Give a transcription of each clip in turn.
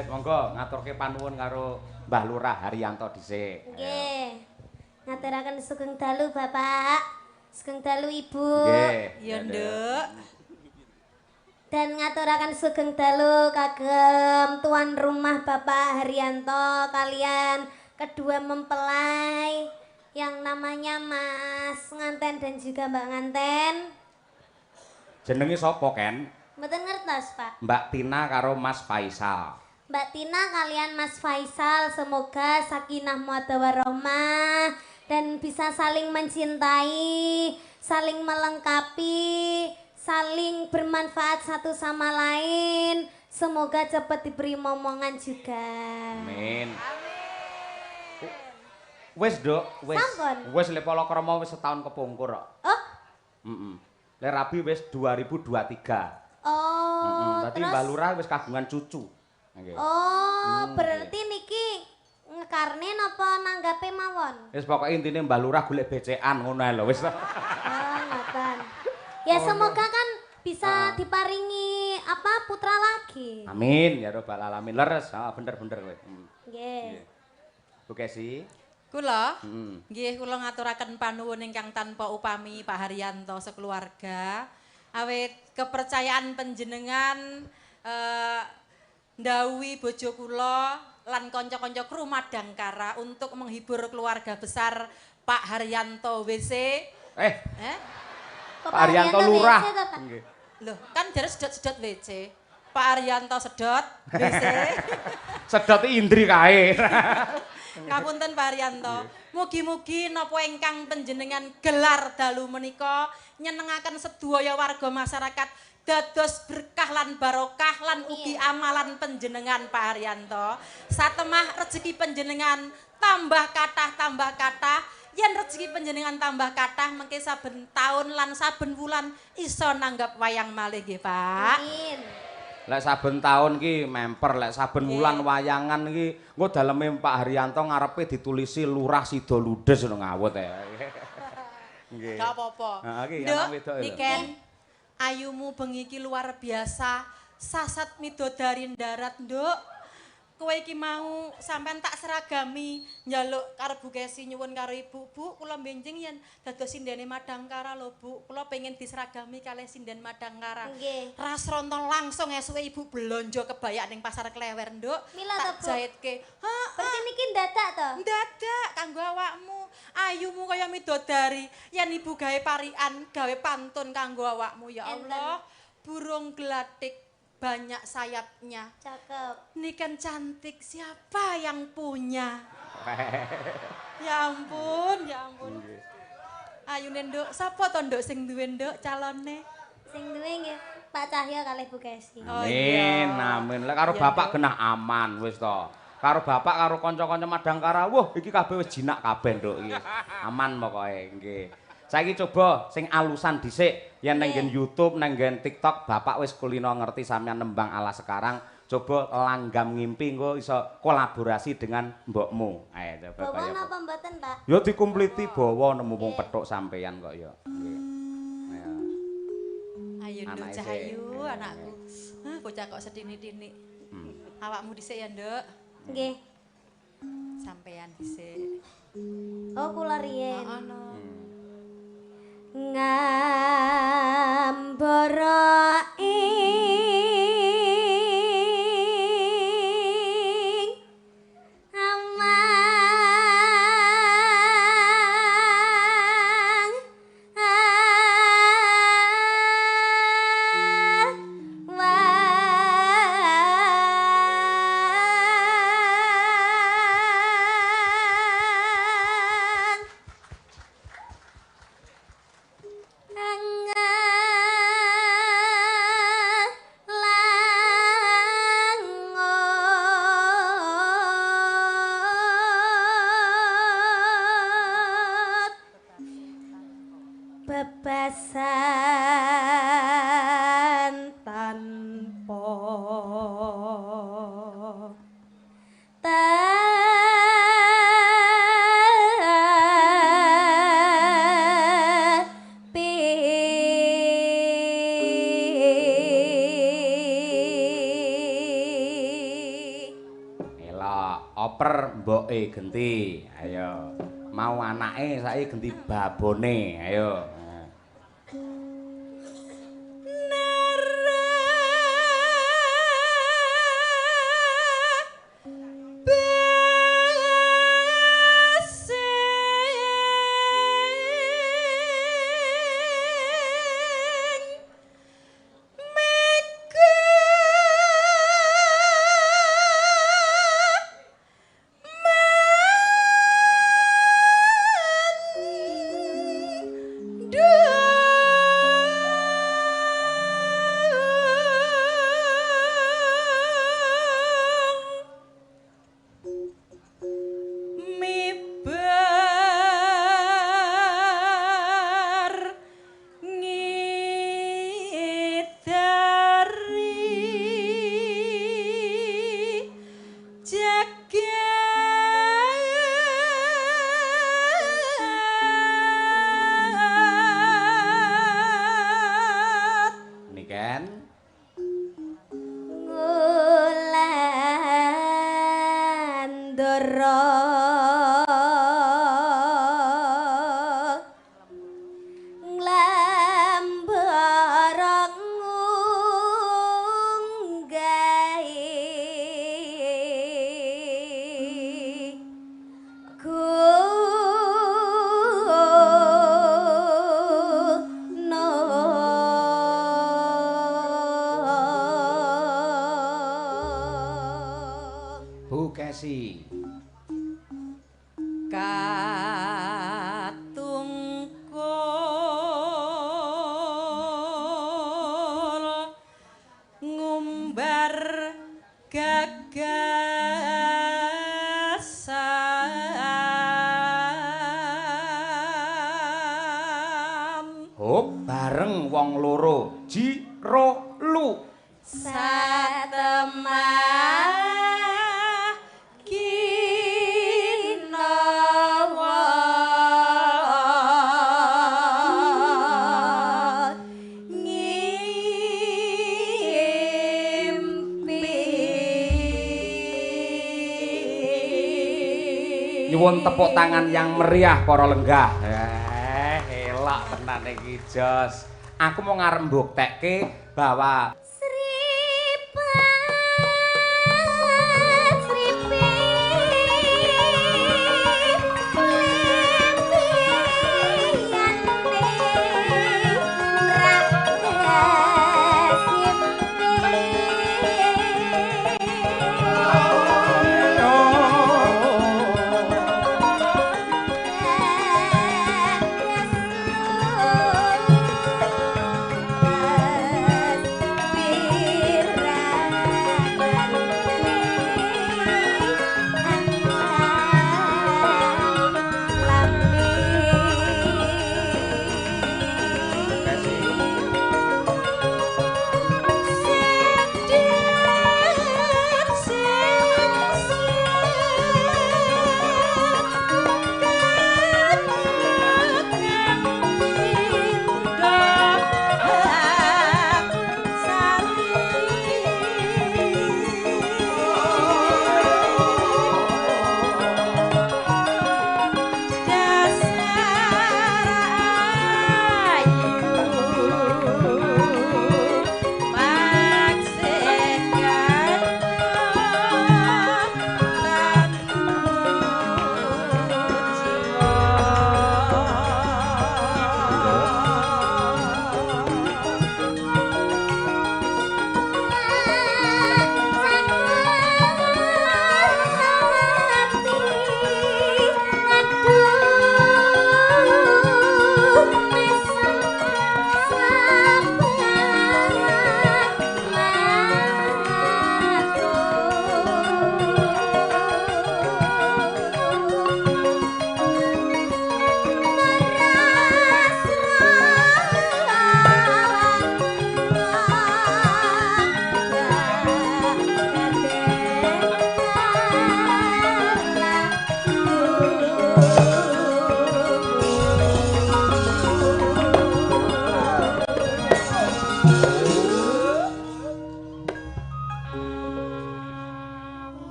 Wis monggo ngaturke panuwun karo Mbah Lurah Haryanto dhisik. Nggih. Ngaturaken sugeng dalu Bapak, sugeng dalu Ibu. Nggih. Iya, Nduk. Dan ngaturaken sugeng dalu kagem tuan rumah Bapak Haryanto kalian kedua mempelai yang namanya Mas Nganten dan juga Mbak Nganten. Jenenge sapa, Ken? Mboten ngertos, Pak. Mbak Tina karo Mas Faisal. Mbak Tina kalian Mas Faisal semoga sakinah mawaddah warahmah dan bisa saling mencintai, saling melengkapi, saling bermanfaat satu sama lain. Semoga cepat diberi momongan juga. Amin. Wis, Nduk, wis. Sampun. Wis le palakrama wis setahun kepungkur kok. Oh. Heeh. Le rabi wis 2023. Oh, Dadi terus Mbah Lurah wis kagungan cucu. Nggih. Oh, berarti niki ngekarne napa nanggape mawon? Wis pokoke intine Mbah Lurah golek becekan ngono ae lho wis. Oh, ngoten. Ya semoga kan bisa diparingi apa putra lagi. Amin ya robbal alamin. Leres, heeh bener-bener kowe. Nggih. Bu Kesi. Kula? Nggih, kula ngaturaken panuwun ingkang tanpa upami Pak Haryanto sekeluarga. Awit kepercayaan panjenengan ndhawuhi bojo kula lan kanca-kanca kru Madangkara untuk menghibur keluarga besar Pak Haryanto WC. Pak Haryanto Lurah. Nggih. Loh, kan jare sedot-sedot WC. Pak Haryanto sedot WC. Sedot indri kae. Ngapunten Pak Haryanto. Mugi-mugi napa ingkang panjenengan gelar dalu menika nyenengaken sedaya warga masyarakat dados berkah lan barokah lan ugi amalan panjenengan Pak Haryanto. Satemah rejeki panjenengan tambah kathah tambah kathah. Yen rejeki panjenengan tambah kathah mengke saben taun lan saben wulan iso nanggap wayang malih nggih Pak. Amin. Lek saben taun ki memper, lek saben wulan wayangan ki engko daleme Pak Haryanto ngarepe ditulisi Lurah Sida Ludes ngono ngawut ya. Nggih. Gak apa-apa. Heeh iki lanang wedok lho. Niken, ayumu bengi iki luar biasa, sasat midodari ndarat, Nduk. Kowe iki mau sampean tak seragami njaluk karo Bu Kesi nyuwun karo Ibu, Bu, kula benjing yen dados sindene Madangkara lho, Bu. Kula pengen diseragami kalih sinden Madangkara. Nggih. Rasronto langsung esuke Ibu blonjo kebaya ning Pasar Klewer, Nduk. Mila tak to, Bu? jahitke. Heeh. Berarti niki ndadak to? Ndadak kanggo awakmu. Ayumu kaya midodari. Yen Ibu gawe parian, gawe pantun kanggo awakmu ya Allah. Burung gelatik banyak sayapnya. Cakep. Niken cantik, siapa yang punya? Ya ampun, ya ampun. Ayune Nduk, sapa to Nduk sing duwe Nduk calone? Sing duwe nggih Pak Cahyo kalih Bu Kesi. Oh, Amin, iya. amin. Lek karo Iya, bapak Nduk. genah aman wis to. Karo bapak karo kanca-kanca Madangkara, wah iki kabeh wis jinak kabeh Nduk iki. Aman pokoke nggih. Saiki coba sing alusan dhisik yen nang nggen YouTube, nang nggen TikTok bapak wis kulino ngerti sampean nembang ala sekarang. Coba langgam ngimpi engko iso kolaborasi dengan mbokmu. Ayo coba Bawa kaya apa. napa mboten, Pak? Ya dikumpliti bawa nemu wong petuk sampean kok ya. Nggih. Ayo. Ayo Nduk Anake Cahayu, sik. anakku. Hah, bocah kok sedini-dini. Awakmu dhisik ya, Nduk. Nggih. Sampean dhisik. Oh, kula riyen. Heeh, no. Ngambara ing amang awang. Angan Mboke genti. Ayo. Mau anake saiki genti babone. Ayo. Bu Kesi. Katungkul ngumbar gagasan. Hop bareng wong loro ji ro lu. Satemah kinawa ngimpi. Nyuwun tepuk tangan yang meriah para lenggah. Elok tenan iki jos. Aku mau ngarep mbuktekke bahwa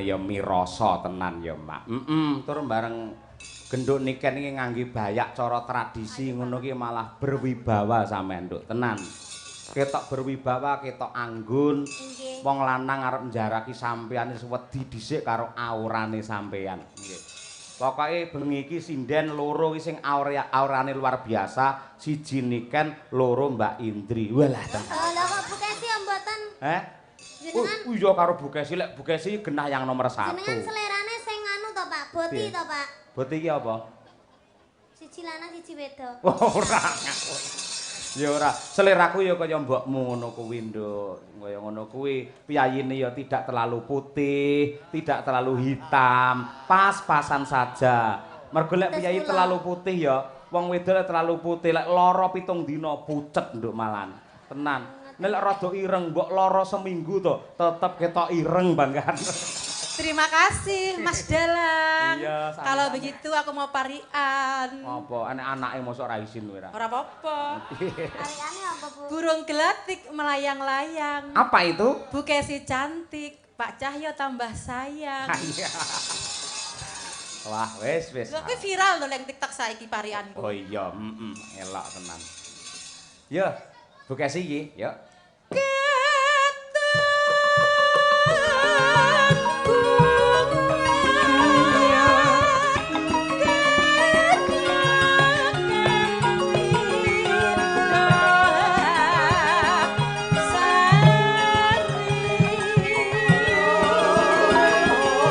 Jane ya mirasa tenan ya, Mak. Heeh, tur bareng genduk Niken iki ngangge bayak cara tradisi ngono ki malah berwibawa sampean, Nduk, tenan. Ketok berwibawa, ketok anggun. Wong lanang arep njaraki sampean wis wedi dhisik karo aurane sampean. Nggih. Pokoke bengi iki sinden loro iki sing aurane luar biasa, siji Niken, loro Mbak Indri. Walah tenan. Lha kok Bu Kesi ya mboten? Heh? Jenengan? Oh, iya karo Bu Kesi, lek Bu Kesi genah yang nomor 1. Jenengan selerane sing anu to, Pak? Boti to, Pak? Boti iki apa? Siji lanang siji wedok. Ora. Ya ora, seleraku ya kaya mbokmu ngono kuwi, Nduk. Kaya ngono kuwi, piyayine ya tidak terlalu putih, tidak terlalu hitam, pas-pasan saja. Mergo lek piyayi terlalu putih ya, wong wedok lek terlalu putih lek lara 7 dina pucet, Nduk, malan. Tenan. Nek lek rada ireng, mbok lara seminggu to, tetep ketok ireng banggan. Terima kasih Mas Dalang. Iya, kalau begitu aku mau parian. Apa? Anek anake mosok ora isin kowe ora? Ora apa-apa. Pariane apa, Bu? Burung gelatik melayang-layang. Apa itu? Bu Kesi cantik, Pak Cahyo tambah sayang. Iya. Wah, wis wis. Lho kuwi viral lho nang TikTok saiki parianku. Oh iya, heeh, elok tenan. Yo, Bu Kesi iki, yo.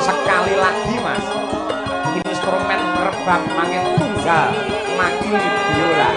Sekali lagi, Mas. Instrumen rebab mangke tunggal makili biola.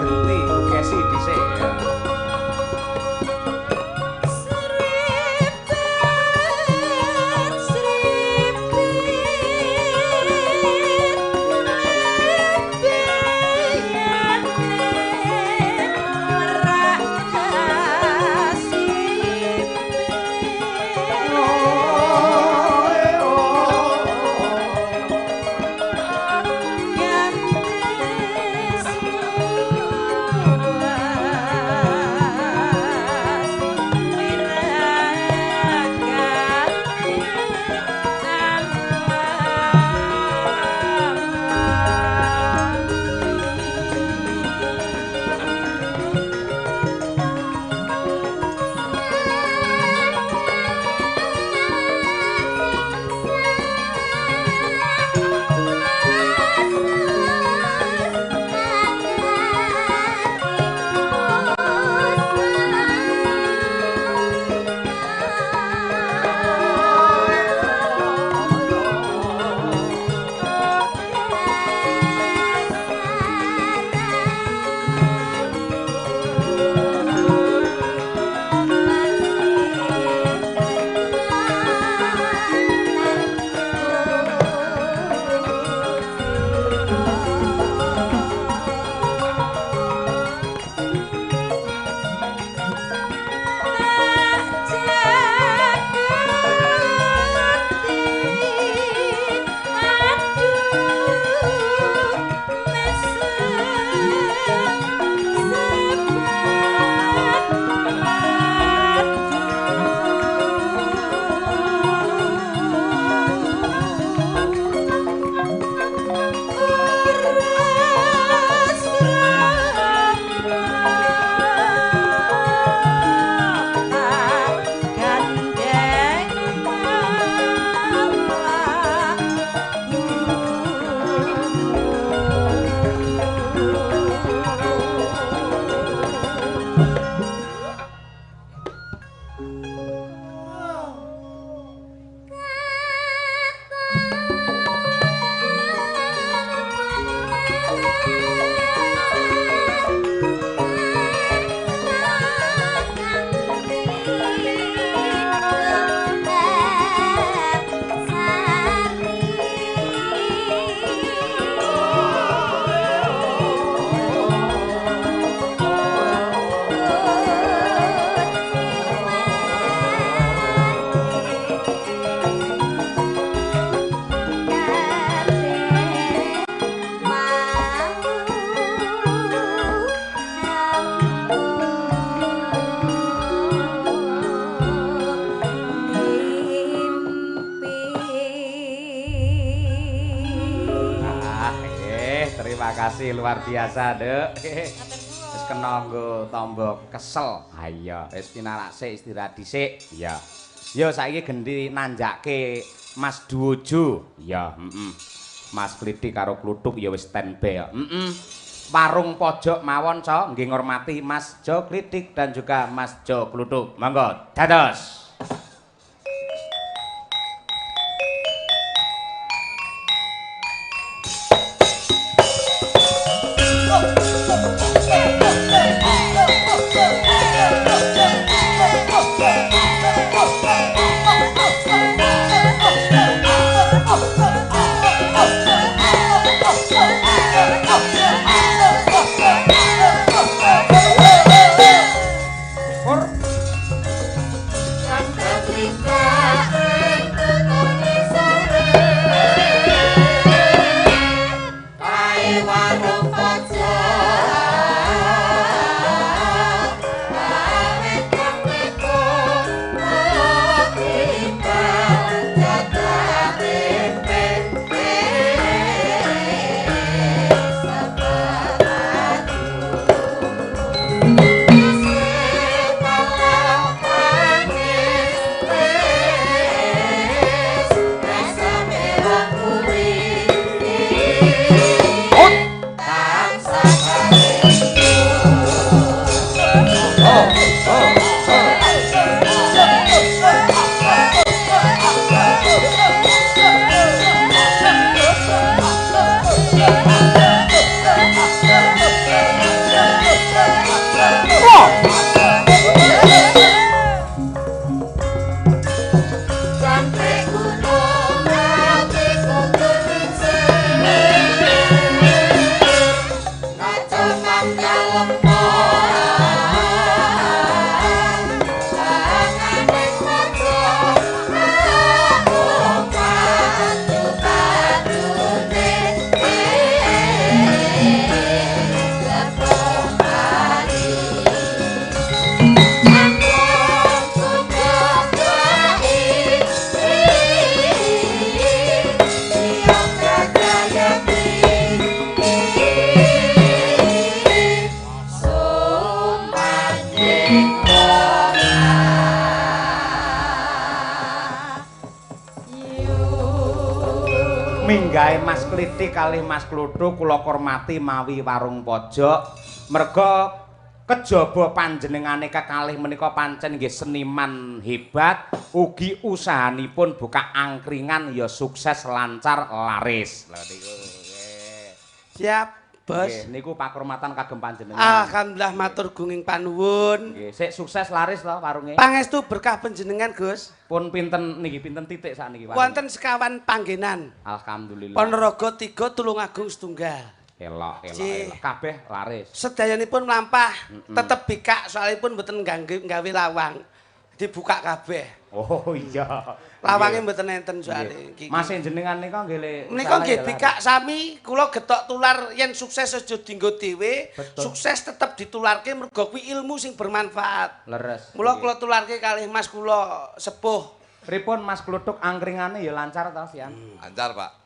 Genti Bu Kesi dhisik. kasih luar biasa, Nduk. Wis kena nggo tamba kesel. Ha iya, wis pinarak sik istirahat dhisik. Iya. Yo saiki gendi nanjake Mas Duojo. Iya, heeh. Mas Klithik karo Kluthuk ya wis standby ya. Heeh. Warung pojok mawon, Cok, nggih ngormati Mas Jo Klithik dan juga Mas Jo Kluthuk. Monggo, dados. Minggahe Mas Klithik kalih Mas Kluthuk kula hormati mawi warung pojok merga kejaba panjenengane kekalih menika pancen nggih seniman hebat ugi usahanipun buka angkringan ya sukses lancar laris. Lho niku nggih. Siap, Bos. Nggih, niku pakurmatan kagem panjenengan. Alhamdulillah matur gunging panuwun. Nggih, sik sukses laris to warunge. Pangestu berkah panjenengan, Gus. Pun pinten niki, pinten titik sakniki warunge? Wonten sekawan panggenan. Alhamdulillah. Ponorogo 3, Tulungagung setunggal. Elok, elok, elok. Kabeh laris. Sedayanipun mlampah, tetep bikak soalipun mboten nggawe lawang. Dibuka kabeh. Oh iya. Lawange mboten enten soalé. Mas jenengan nika nggih le menika nggih bikak sami kula getok tular yen sukses aja dienggo dhewe, sukses tetep ditularke mergo kuwi ilmu sing bermanfaat. Leres. Mula kula tularke kalih Mas kula sepuh. Pripun Mas Kluthuk angkringane ya lancar ta sian? Lancar, Pak.